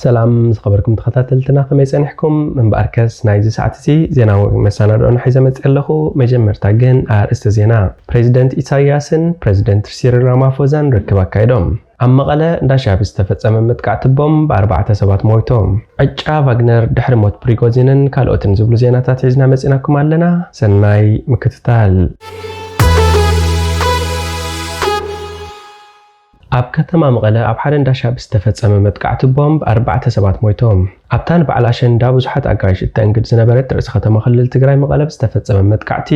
ሰላም ዝኸበርኩም ተኸታተልትና፣ ከመይ ጸኒሕኩም? እምበኣርከስ ናይዚ ሰዓት እዚ ዜናዊ መሰናድኦና ሒዘ መጽእ ኣለኹ። መጀመርታ ግን ኣርእስቲ ዜና። ፕሬዚደንት ኢሳያስን ፕሬዚደንት ሲሪል ራማፎዛን ርክብ ኣካይዶም። ኣብ መቐለ እንዳ ሻሂ ዝተፈጸመ መጥቃዕቲ ቦምብ ኣርባዕተ ሰባት ሞይቶም። ዕጫ ቫግነር ድሕሪ ሞት ፕሪጎዚንን ካልኦትን ዝብሉ ዜናታት ሒዝና መጺናኩም ኣለና። ሰናይ ምክትታል። ኣብ ከተማ መቐለ ኣብ ሓደ እንዳ ሻሂ ዝተፈጸመ መጥቃዕቲ ቦምብ ኣርባዕተ ሰባት ሞይቶም። ኣብታ ንበዓል ኣሸንዳ ብዙሓት ኣጋይሽ እተእንግድ ዝነበረት ርእሰ ከተማ ክልል ትግራይ መቐለ ዝተፈጸመ መጥቃዕቲ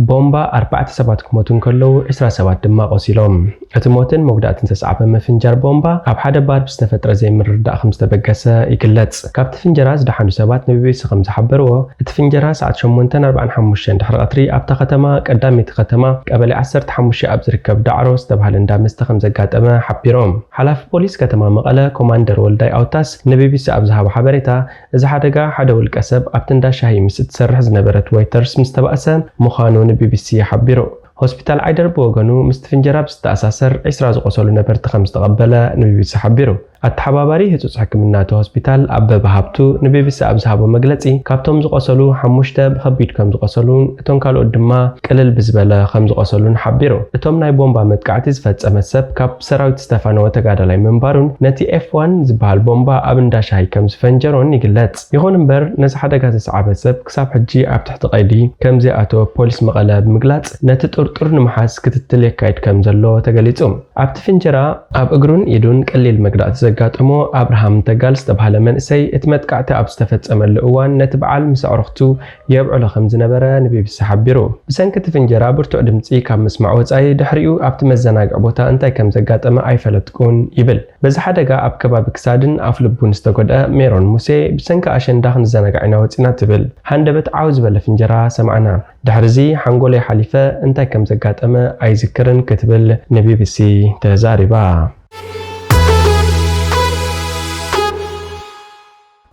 ቦምባ ኣርባዕተ ሰባት ክሞቱ እንከለዉ ዕስራ ሰባት ድማ ቆሲሎም። እቲ ሞትን መጉዳእትን ዘስዓበ ምፍንጃር ቦምባ ኣብ ሓደ ባር ብዝተፈጥረ ዘይምርድዳእ ከም ዝተበገሰ ይግለጽ። ካብቲ ፍንጀራ ዝደሓኑ ሰባት ንቢቢሲ ከም ዝሓበርዎ፣ እቲ ፍንጀራ ሰዓት ሸሞንተን ኣርባዓን ሓሙሽተን ድሕሪ ቀትሪ ኣብታ ከተማ ቀዳመይቲ ከተማ ቀበሌ ዓሰርተ ሓሙሽተ ኣብ ዝርከብ ዳዕሮ ዝተባህለ እንዳ መስተ ከም ዘጋጠመ ሓቢሮም። ሓላፊ ፖሊስ ከተማ መቐለ ኮማንደር ወልዳይ ኣውታስ ንቢቢሲ ኣብ ዝሃቦ ሓበሬታ፣ እዚ ሓደጋ ሓደ ውልቀ ሰብ ኣብቲ እንዳ ሻሂ ምስ እትሰርሕ ዝነበረት ዌይተርስ ምስ ተባእሰ ምዃኑ ንቢቢሲ ሓቢሩ። ሆስፒታል ዓይደር ብወገኑ ምስቲ ፍንጀራ ብዝተኣሳሰር ዕስራ ዝቆሰሉ ነበርቲ ከም ዝተቐበለ ንቢቢሲ ሓቢሩ። ኣተሓባባሪ ህጹጽ ሕክምና እቲ ሆስፒታል ኣበበ ሃብቱ ንቢቢሲ ኣብ ዝሃቦ መግለጺ፣ ካብቶም ዝቆሰሉ ሓሙሽተ ብኸቢድ ከም ዝቆሰሉን እቶም ካልኦት ድማ ቅልል ብዝበለ ከም ዝቆሰሉን ሓቢሩ። እቶም ናይ ቦምባ መጥቃዕቲ ዝፈጸመ ሰብ ካብ ሰራዊት ዝተፋነወ ተጋዳላይ ምንባሩን ነቲ ኤፍ ዋን ዝበሃል ቦምባ ኣብ እንዳ ሻሂ ከም ዝፈንጀሮን ይግለጽ። ይኹን እምበር ነዚ ሓደጋ ዘስዓበ ሰብ ክሳብ ሕጂ ኣብ ትሕቲ ቀይዲ ከም ዘይኣተወ ፖሊስ መቐለ ብምግላጽ፣ ነቲ ጥርጡር ንምሓዝ ክትትል የካይድ ከም ዘሎ ተገሊጹ። ኣብቲ ፍንጀራ ኣብ እግሩን ኢዱን ቀሊል መግዳእቲ ዘጋጠሞ ኣብርሃም ተጋል ዝተባህለ መንእሰይ፣ እቲ መጥቃዕቲ ኣብ ዝተፈጸመሉ እዋን ነቲ በዓል ምስ ኣዕሩኽቱ የብዕሎ ከም ዝነበረ ንቢቢሲ ሓቢሩ። ብሰንኪ እቲ ፍንጀራ ብርቱዕ ድምጺ ካብ ምስማዕ ወጻኢ፣ ድሕሪኡ ኣብቲ መዘናግዒ ቦታ እንታይ ከም ዘጋጠመ ኣይፈለጥኩን ይብል። በዚ ሓደጋ ኣብ ከባቢ ክሳድን ኣፍ ልቡን ዝተጎድአ ሜሮን ሙሴ፣ ብሰንኪ ኣሸንዳ ክንዘናጋዕ ኢና ወጺና ትብል። ሃንደበት ዓው ዝበለ ፍንጀራ ሰማዕና። ድሕሪዚ ሓንጎለይ ሓሊፈ፣ እንታይ ከም ዘጋጠመ ኣይዝክርን ክትብል ንቢቢሲ ተዛሪባ።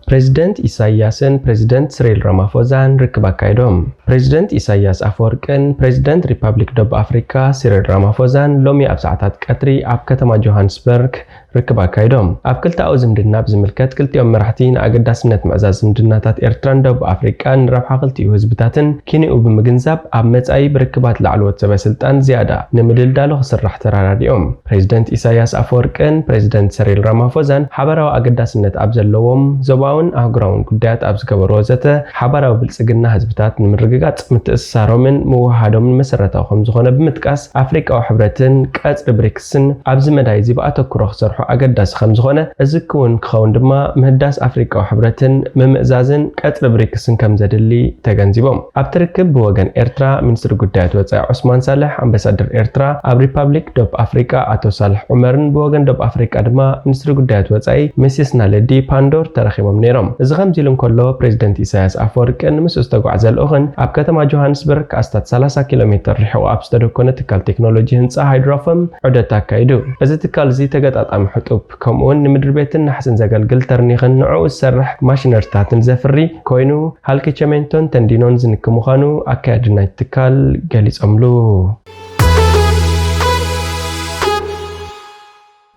ፕሬዚደንት ኢሳያስን ፕሬዚደንት ስሪል ራማፎዛን ርክብ ኣካይዶም። ፕሬዚደንት ኢሳያስ ኣፈወርቅን ፕሬዚደንት ሪፓብሊክ ደቡብ ኣፍሪካ ሲሪል ራማፎዛን ሎሚ ኣብ ሰዓታት ቀትሪ ኣብ ከተማ ጆሃንስበርግ ርክብ ኣካይዶም። ኣብ ክልተኣዊ ዝምድና ብዝምልከት፣ ክልቲኦም መራሕቲ ንኣገዳስነት ምዕዛዝ ዝምድናታት ኤርትራን ደቡብ ኣፍሪቃን ንረብሓ ክልቲኡ ህዝብታትን ኪንኡ ብምግንዛብ፣ ኣብ መጻኢ ብርክባት ላዕለዎት ሰበ ስልጣን ዝያዳ ንምድልዳሉ ክስራሕ ተራዳዲኦም። ፕሬዚደንት ኢሳያስ ኣፈወርቅን ፕሬዚደንት ሰሪል ራማፎዛን ሓበራዊ ኣገዳስነት ኣብ ዘለዎም ዞባውን ኣህጉራውን ጉዳያት ኣብ ዝገበርዎ ዘተ፣ ሓባራዊ ብልጽግና ህዝብታት ንምርግጋጽ ምትእስሳሮምን ምውህሃዶምን መሰረታዊ ከም ዝኾነ ብምጥቃስ፣ ኣፍሪቃዊ ሕብረትን ቀጽሪ ብሪክስን ኣብዚ መዳይ እዚ ብኣተኩሮ ክሰርሑ ኣገዳሲ ከም ዝኾነ፣ እዚ ክውን ክኸውን ድማ ምህዳስ ኣፍሪቃዊ ሕብረትን ምምእዛዝን ቀጽሪ ብሪክስን ከም ዘድሊ ተገንዚቦም። ኣብቲ ርክብ ብወገን ኤርትራ ሚኒስትሪ ጉዳያት ወጻኢ ዑስማን ሳልሕ፣ ኣምባሳደር ኤርትራ ኣብ ሪፓብሊክ ደቡብ ኣፍሪቃ ኣቶ ሳልሕ ዑመርን ብወገን ደቡብ ኣፍሪቃ ድማ ሚኒስትሪ ጉዳያት ወጻኢ ሚስስ ናለዲ ፓንዶር ተረኺቦም ነይሮም። እዚ ከምዚ ኢሉ እንከሎ፣ ፕሬዚደንት ኢሳያስ ኣፈወርቅን ምስኡ ዝተጓዕዘ ልኡኽን ኣብ ከተማ ጆሃንስበርግ ኣስታት ሰላሳ ኪሎ ሜትር ርሒቑ ኣብ ዝተደኮነ ትካል ቴክኖሎጂ ህንጻ ሃይድሮፎም ዑደት ኣካይዱ። እዚ ትካል እዚ ተገጣጣሚ ሕጡብ፣ ከምኡውን ንምድሪ ቤትን ናሕስን ዘገልግል ተርኒኽን ንዕኡ ዝሰርሕ ማሽነሪታትን ዘፍሪ ኮይኑ፣ ሃልኪ ቸሜንቶን ተንዲኖን ዝንኪ ምዃኑ ኣካያዲ ናይቲ ትካል ገሊጾምሉ።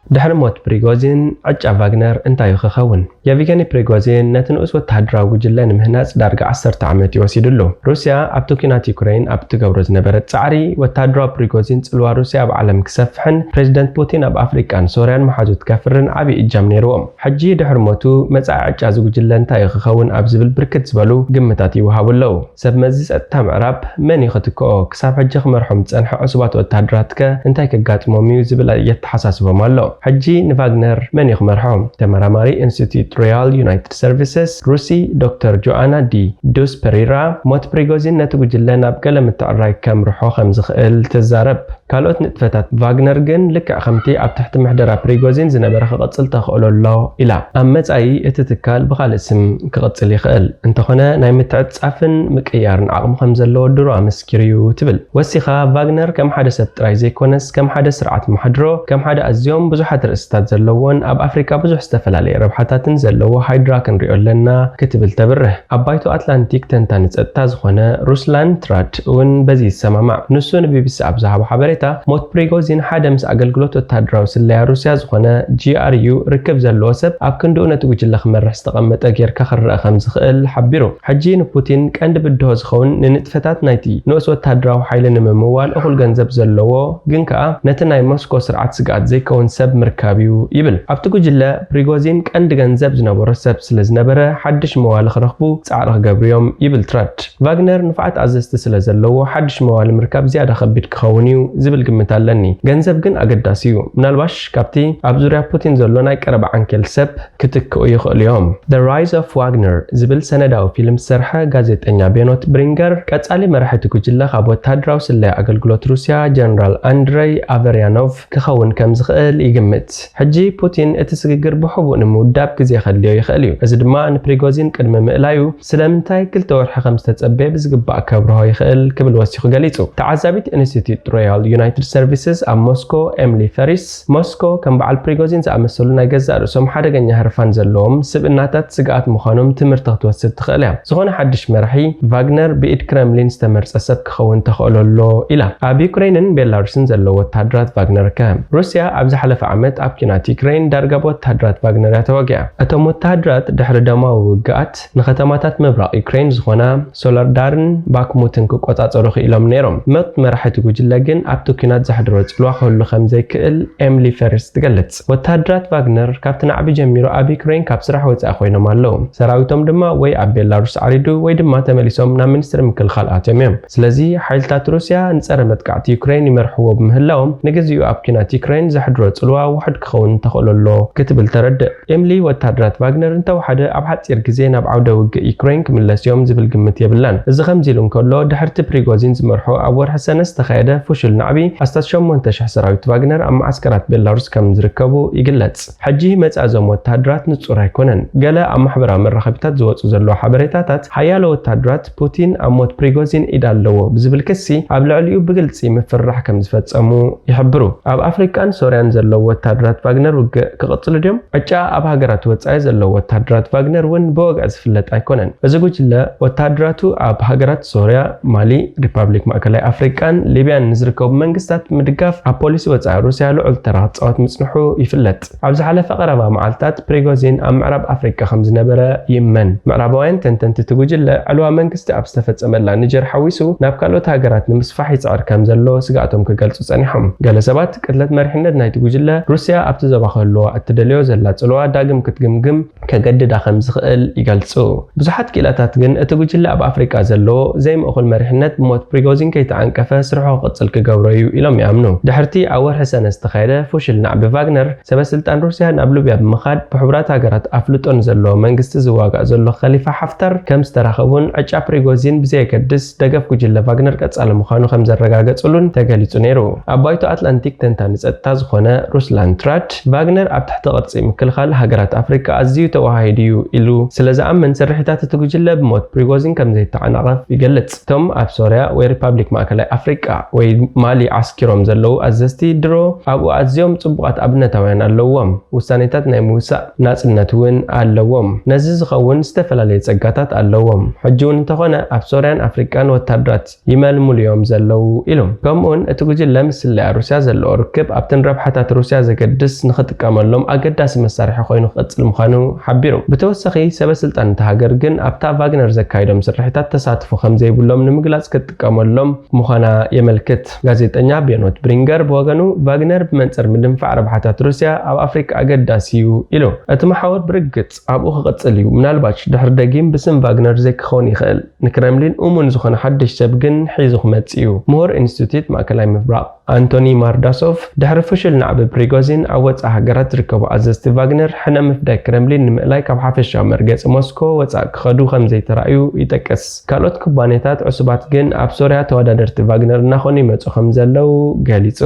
ድሕሪ ሞት ፕሪጎዚን፣ ዕጫ ቫግነር እንታይ እዩ ክኸውን? የቪገኒ ፕሪጎዚን ነቲ ንኡስ ወተሃደራዊ ጉጅለ ንምህናጽ ዳርጋ ዓሰርተ ዓመት እዩ ወሲዱሉ። ሩስያ ኣብቲ ኲናት ዩክረይን ኣብ እትገብሮ ዝነበረት ጻዕሪ፣ ወተሃደራዊ ፕሪጎዚን ጽልዋ ሩስያ ኣብ ዓለም ክሰፍሕን ፕሬዚደንት ፑቲን ኣብ ኣፍሪቃን ሶርያን መሓዙት ከፍርን ዓቢ እጃም ነይርዎም። ሕጂ ድሕሪ ሞቱ መጻኢ ዕጫ እዚ ጉጅለ እንታይ እዩ ክኸውን ኣብ ዝብል ብርክት ዝበሉ ግምታት ይወሃቡ ኣለዉ። ሰብ መዚ ጸጥታ ምዕራብ መን እዩ ክትክኦ? ክሳብ ሕጂ ክመርሖም ዝጸንሐ ዕሱባት ወተሃደራትከ እንታይ ከጋጥሞም እዩ ዝብል የተሓሳስቦም ኣሎ። ሕጂ ንቫግነር መን እዩ ክመርሖ? ተመራማሪ ኢንስቲትዩት ሮያል ዩናይትድ ሰርቪስስ ሩሲ ዶክተር ጆኣና ዲ ዱስ ፐሪራ፣ ሞት ፕሪጎዚን ነቲ ጉጅለ ናብ ገለ ምትዕርራይ ከምርሖ ከም ዝኽእል ትዛረብ። ካልኦት ንጥፈታት ቫግነር ግን ልክዕ ከምቲ ኣብ ትሕቲ ምሕደራ ፕሪጎዚን ዝነበረ ክቕጽል ተኽእሎ ኣሎ ኢላ። ኣብ መጻኢ እቲ ትካል ብኻልእ ስም ክቕጽል ይኽእል፣ እንተኾነ ናይ ምትዕጻፍን ምቅያርን ዓቕሚ ከም ዘለዎ ድሮ ኣመስኪሩ እዩ ትብል። ወሲኻ፣ ቫግነር ከም ሓደ ሰብ ጥራይ ዘይኮነስ ከም ሓደ ስርዓት መሓድሮ፣ ከም ሓደ ኣዝዮም ብዙሓት ርእስታት ዘለዎን ኣብ ኣፍሪቃ ብዙሕ ዝተፈላለየ ረብሓታትን ዘለዎ ሃይድራ ክንሪኦ ኣለና ክትብል ተብርህ። ኣብ ባይቶ ኣትላንቲክ ተንታኒ ጸጥታ ዝኾነ ሩስላን ትራድ እውን በዚ ይሰማማዕ። ንሱ ንቢቢሲ ኣብ ዝሃቦ ሓበሬታ፣ ሞት ፕሪጎዚን ሓደ ምስ ኣገልግሎት ወተሃደራዊ ስለያ ሩስያ ዝኾነ ጂ ኣር ዩ ርክብ ዘለዎ ሰብ ኣብ ክንድኡ ነቲ ጉጅለ ክመርሕ ዝተቐመጠ ጌርካ ክረኣ ከም ዝኽእል ሓቢሩ። ሕጂ ንፑቲን ቀንዲ ብድሆ ዝኸውን ንንጥፈታት ናይቲ ንኡስ ወተሃደራዊ ሓይሊ ንምምዋል እኹል ገንዘብ ዘለዎ ግን ከኣ ነቲ ናይ ሞስኮ ስርዓት ስግኣት ዘይከውን ሰብ ምርካብ እዩ ይብል። ኣብቲ ጉጅለ ፕሪጎዚን ቀንዲ ገንዘብ ዝነበሮ ሰብ ስለ ዝነበረ ሓድሽ መዋሊ ክረኽቡ ጻዕሪ ክገብሩ እዮም ይብል ትራድ። ቫግነር ንፉዓት ኣዘዝቲ ስለ ዘለዎ ሓድሽ መዋሊ ምርካብ ዝያዳ ከቢድ ክኸውን እዩ ዝብል ግምት ኣለኒ። ገንዘብ ግን ኣገዳሲ እዩ። ምናልባሽ ካብቲ ኣብ ዙርያ ፑቲን ዘሎ ናይ ቀረባ ዓንኬል ሰብ ክትክኡ ይኽእሉ እዮም። The Rise of Wagner ዝብል ሰነዳዊ ፊልም ዝሰርሐ ጋዜጠኛ ቤኖት ብሪንገር ቀጻሊ መራሒ እቲ ጉጅለ ካብ ወተሃደራዊ ስለያ ኣገልግሎት ሩስያ ጀነራል ኣንድረይ ኣቨርያኖቭ ክኸውን ከም ዝኽእል ይግምት። ሕጂ ፑቲን እቲ ስግግር ብሕቡእ ንምውዳብ ግዜ ከድልዮ ይኽእል እዩ። እዚ ድማ ንፕሪጎዚን ቅድሚ ምእላዩ ስለምንታይ ክልተ ወርሒ ከም ዝተጸበየ ብዝግባእ ከብርሆ ይኽእል ክብል ወሲኹ ገሊጹ። ተዓዛቢት ኢንስቲትዩት ሮያል ዩናይትድ ሰርቪስስ ኣብ ሞስኮ ኤምሊ ፈሪስ ሞስኮ ከም በዓል ፕሪጎዚን ዝኣመሰሉ ናይ ገዛእ ርእሶም ሓደገኛ ህርፋን ዘለዎም ስብእናታት ስግኣት ምዃኖም ትምህርቲ ክትወስድ ትኽእል እያ። ዝኾነ ሓድሽ መራሒ ቫግነር ብኢድ ክረምሊን ዝተመርጸ ሰብ ክኸውን ተኽእሎ ኣሎ ኢላ። ኣብ ዩክሬንን ቤላሩስን ዘለዉ ወተሃደራት ቫግነር ከ? ሩስያ ኣብ ዝሓለፈ ዓመት ኣብ ኲናት ዩክሬን ዳርጋ ብወተሃደራት ቫግነር እያ ተዋጊኣ። እቶም ወተሃደራት ድሕሪ ደማዊ ውግኣት ንከተማታት ምብራቕ ዩክሬን ዝኾና ሶለዳርን ባክሙትን ክቆጻጸሩ ክኢሎም ነይሮም። ሞት መራሒ እቲ ጉጅለ ግን ኣብቲ ኲናት ዘሕድሮ ጽልዋ ክህሉ ከም ዘይክእል ኤምሊ ፈርስ ትገልጽ። ወተሃደራት ቫግነር ካብቲ ናዕቢ ጀሚሩ ኣብ ዩክሬን ካብ ስራሕ ወጻኢ ኮይኖም ኣለዉ። ሰራዊቶም ድማ ወይ ኣብ ቤላሩስ ዓሪዱ ወይ ድማ ተመሊሶም ናብ ሚኒስትሪ ምክልኻል ኣትዮም እዮም። ስለዚ ሓይልታት ሩስያ ንጸረ መጥቃዕቲ ዩክሬን ይመርሕዎ ብምህላዎም ንግዚኡ ኣብ ኲናት ዩክሬን ዘሕድሮ ጽልዋ ውሑድ ክኸውን ተኽእሎ ኣሎ ክትብል ተረድእ። ኤምሊ ወተሃደራት ቫግነር እንተወሓደ ኣብ ሓጺር ግዜ ናብ ዓውደ ውግእ ዩክሬን ክምለስ እዮም ዝብል ግምት የብላን። እዚ ከምዚ ኢሉ እንከሎ ድሕርቲ ፕሪጎዚን ዝመርሖ ኣብ ወርሒ ሰነ ዝተኻየደ ፍሹል ናዕቢ ኣስታት ሸሞንተ ሽሕ ሰራዊት ቫግነር ኣብ መዓስከራት ቤላሩስ ከም ዝርከቡ ይግለጽ። ሕጂ መጻኢ እዞም ወተሃደራት ንጹር ኣይኮነን። ገለ ኣብ ማሕበራዊ መራኸቢታት ዝወጹ ዘለዉ ሓበሬታታት ሓያሎ ወተሃደራት ፑቲን ኣብ ሞት ፕሪጎዚን ኢድ ኣለዎ ብዝብል ክሲ ኣብ ልዕሊኡ ብግልጺ ምፍርራሕ ከም ዝፈጸሙ ይሕብሩ። ኣብ ኣፍሪቃን ሶርያን ዘለዉ ወተሃደራት ቫግነር ውግእ ክቕጽሉ ድዮም? ዕጫ ኣብ ሃገራት ወጻኢ ዘለዉ ወተሃደራት ቫግነር እውን ብወግዒ ዝፍለጥ ኣይኮነን። እዚ ጉጅለ ወተሃደራቱ ኣብ ሃገራት ሶርያ፣ ማሊ፣ ሪፓብሊክ ማእከላይ ኣፍሪቃን ሊብያን ንዝርከቡ መንግስታት ምድጋፍ ኣብ ፖሊሲ ወጻኢ ሩስያ ልዑል ተራ ክጻወት ምጽንሑ ይፍለጥ። ኣብ ዝሓለፈ ቀረባ መዓልታት ፕሪጎዚን ኣብ ምዕራብ ኣፍሪቃ ከም ዝነበረ ይእመን። ምዕራባውያን ተንተንቲ እቲ ጉጅለ ዕልዋ መንግስቲ ኣብ ዝተፈጸመላ ኒጀር ሓዊሱ ናብ ካልኦት ሃገራት ንምስፋሕ ይጽዕር ከም ዘሎ ስግኣቶም ክገልጹ ጸኒሖም። ገለ ሰባት ቅትለት መሪሕነት ናይቲ ጉጅለ ሩስያ ኣብቲ ዞባ ክህልዋ እትደልዮ ዘላ ጽልዋ ዳግም ክትግምግም ከገድዳ ከም ዝኽእል ይገልጹ። ብዙሓት ክኢላታት ግን እቲ ጉጅለ ኣብ ኣፍሪቃ ዘለዎ ዘይምእኹል መሪሕነት ብሞት ፕሪጎዚን ከይተዓንቀፈ ስርሑ ክቕጽል ክገብሮ እዩ ኢሎም ይኣምኑ። ድሕርቲ ኣብ ወርሒ ሰነ ዝተኻየደ ፍሹል ናዕቢ ቫግነር ሰበ ስልጣን ሩስያ ናብ ሊብያ ብምኻድ ብሕቡራት ሃገራት ኣፍልጦ ንዘለዎ መንግስቲ ዝዋጋእ ዘሎ ከሊፋ ሓፍታር ከም ዝተራኸቡን ዕጫ ፕሪጎዚን ብዘየገድስ ደገፍ ጉጅለ ቫግነር ቀጻሊ ምዃኑ ከም ዘረጋገጽሉን ተገሊጹ ነይሩ። ኣብ ባይቶ ኣትላንቲክ ተንታኒ ጸጥታ ዝኾነ ሩስላን ትራድ ቫግነር ኣብ ትሕቲ ቅርጺ ምክልኻል ሃገራት ኣፍሪቃ ኣዝዩ ተወሃሂዱ እዩ ኢሉ ስለ ዝኣምን ስርሒታት እቲ ጉጅለ ብሞት ፕሪጎዚን ከም ዘይተዓናቐፍ ይገልጽ። እቶም ኣብ ሶርያ ወይ ሪፓብሊክ ማእከላይ ኣፍሪቃ ወይ ማሊ ዓስኪሮም ዘለዉ ኣዘዝቲ ድሮ ኣብኡ ኣዝዮም ጽቡቓት ኣብነታውያን ኣለዎም። ውሳኔታት ናይ ምውሳእ ናጽነት እውን ኣለዎም። ነዚ ዝኸውን ዝተፈላለየ ጸጋታት ኣለዎም። ሕጂ እውን እንተኾነ ኣብ ሶርያን ኣፍሪቃን ወታደራት ይመልምሉ እዮም ዘለዉ ኢሉ። ከምኡውን እቲ ጉጅለ ምስ ስለያ ሩስያ ዘለዎ ርክብ ኣብተን ረብሓታት ሩስያ ዘገድስ ንኽጥቀመሎም ኣገዳሲ መሳርሒ ኮይኑ ክቕጽል ምዃኑ ሓቢሩ። ብተወሳኺ ሰበ ስልጣን እታ ሃገር ግን ኣብታ ቫግነር ዘካይዶም ስርሒታት ተሳትፎ ከም ዘይብሎም ንምግላጽ ክትጥቀመሎም ምዃና የመልክት። ጋዜጠኛ ቤኖት ብሪንገር ብወገኑ ቫግነር ብመንጽር ምድንፋዕ ረብሓታት ሩስያ ኣብ ኣፍሪቃ ኣገዳሲ እዩ ኢሉ። እቲ መሓውር ብርግጽ ኣብኡ ክቕጽል እዩ፣ ምናልባሽ ድሕሪ ደጊም ብስም ቫግነር ዘይክኸውን ይኽእል። ንክረምሊን እሙን ዝኾነ ሓድሽ ሰብ ግን ሒዙ ክመጽእ እዩ። ምሁር ኢንስቲትዩት ማእከላይ ምብራቕ ኣንቶኒ ማርዳሶቭ ድሕሪ ፍሹል ናዕቢ ፕሪጎዚን ኣብ ወጻኢ ሃገራት ዝርከቡ ኣዘዝቲ ቫግነር ሕነ ምፍዳይ ክረምሊን ንምእላይ ካብ ሓፈሻዊ መርገጺ ሞስኮ ወጻኢ ክኸዱ ከም ዘይተራእዩ ይጠቅስ። ካልኦት ኩባንያታት ዕሱባት ግን ኣብ ሶርያ ተወዳደርቲ ቫግነር እናኾኑ ይመጹ ከም ዘለዉ ገሊጹ።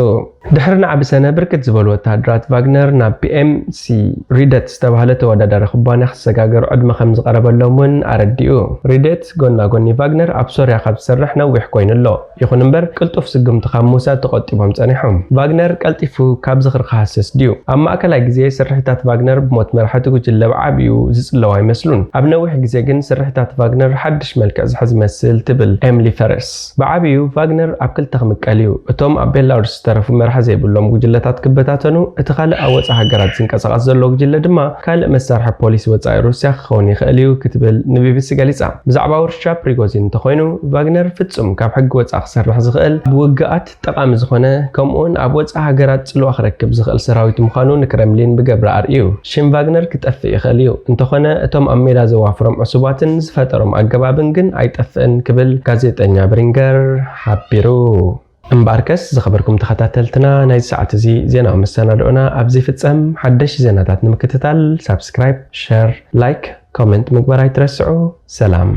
ድሕሪ ንዓቢ ሰነ ብርክት ዝበሉ ወተሃደራት ቫግነር ናብ ፒ ኤም ሲ ሪደት ዝተባህለ ተወዳዳሪ ኩባንያ ክሰጋገሩ ዕድመ ከም ዝቐረበሎም እውን ኣረዲኡ። ሪደት ጎና ጎኒ ቫግነር ኣብ ሶርያ ካብ ዝሰርሕ ነዊሕ ኮይኑ ኣሎ። ይኹን እምበር ቅልጡፍ ስጉምቲ ካብ ምውሳድ ተቖጢቦም ጸኒሖም። ቫግነር ቀልጢፉ ካብ ዝኽሪ ክሃስስ ድዩ? ኣብ ማእከላይ ግዜ ስርሒታት ቫግነር ብሞት መራሕቲ ጉጅለ ብዓቢኡ ዝጽለዉ ኣይመስሉን። ኣብ ነዊሕ ግዜ ግን ስርሒታት ቫግነር ሓድሽ መልክዕ ዝሕዝ ይመስል ትብል ኤምሊ ፈረስ። ብዓቢኡ ቫግነር ኣብ ክልተ ክምቀል እዩ። እቶም ኣብ ቤላሩስ ዝተረፉ መራሒ ዘይብሎም ጉጅለታት ክበታተኑ፣ እቲ ካልእ ኣብ ወጻኢ ሃገራት ዝንቀሳቐስ ዘሎ ጉጅለ ድማ ካልእ መሳርሒ ፖሊሲ ወጻኢ ሩስያ ክኸውን ይኽእል እዩ ክትብል ንቢቢሲ ገሊጻ። ብዛዕባ ውርሻ ፕሪጎዚን እንተኾይኑ፣ ቫግነር ፍጹም ካብ ሕጊ ወጻኢ ክሰርሕ ዝኽእል፣ ኣብ ውግኣት ጠቓሚ ዝኾነ፣ ከምኡውን ኣብ ወጻኢ ሃገራት ጽልዋ ክረክብ ዝኽእል ሰራዊት ምዃኑ ንክረምሊን ብገብሪ ኣርእዩ። ሽም ቫግነር ክጠፍእ ይኽእል እዩ፣ እንተኾነ እቶም ኣብ ሜዳ ዘዋፍሮም ዕሱባትን ዝፈጠሮም ኣገባብን ግን ኣይጠፍእን ክብል ጋዜጠኛ ብሪንገር ሓቢሩ። እምበኣርከስ ዝኸበርኩም ተኸታተልትና፣ ናይዚ ሰዓት እዚ ዜናዊ መሰናድኦና ኣብዚ ይፍጸም። ሓደሽ ዜናታት ንምክትታል ሳብስክራይብ፣ ሸር፣ ላይክ፣ ኮመንት ምግባር ኣይትረስዑ። ሰላም።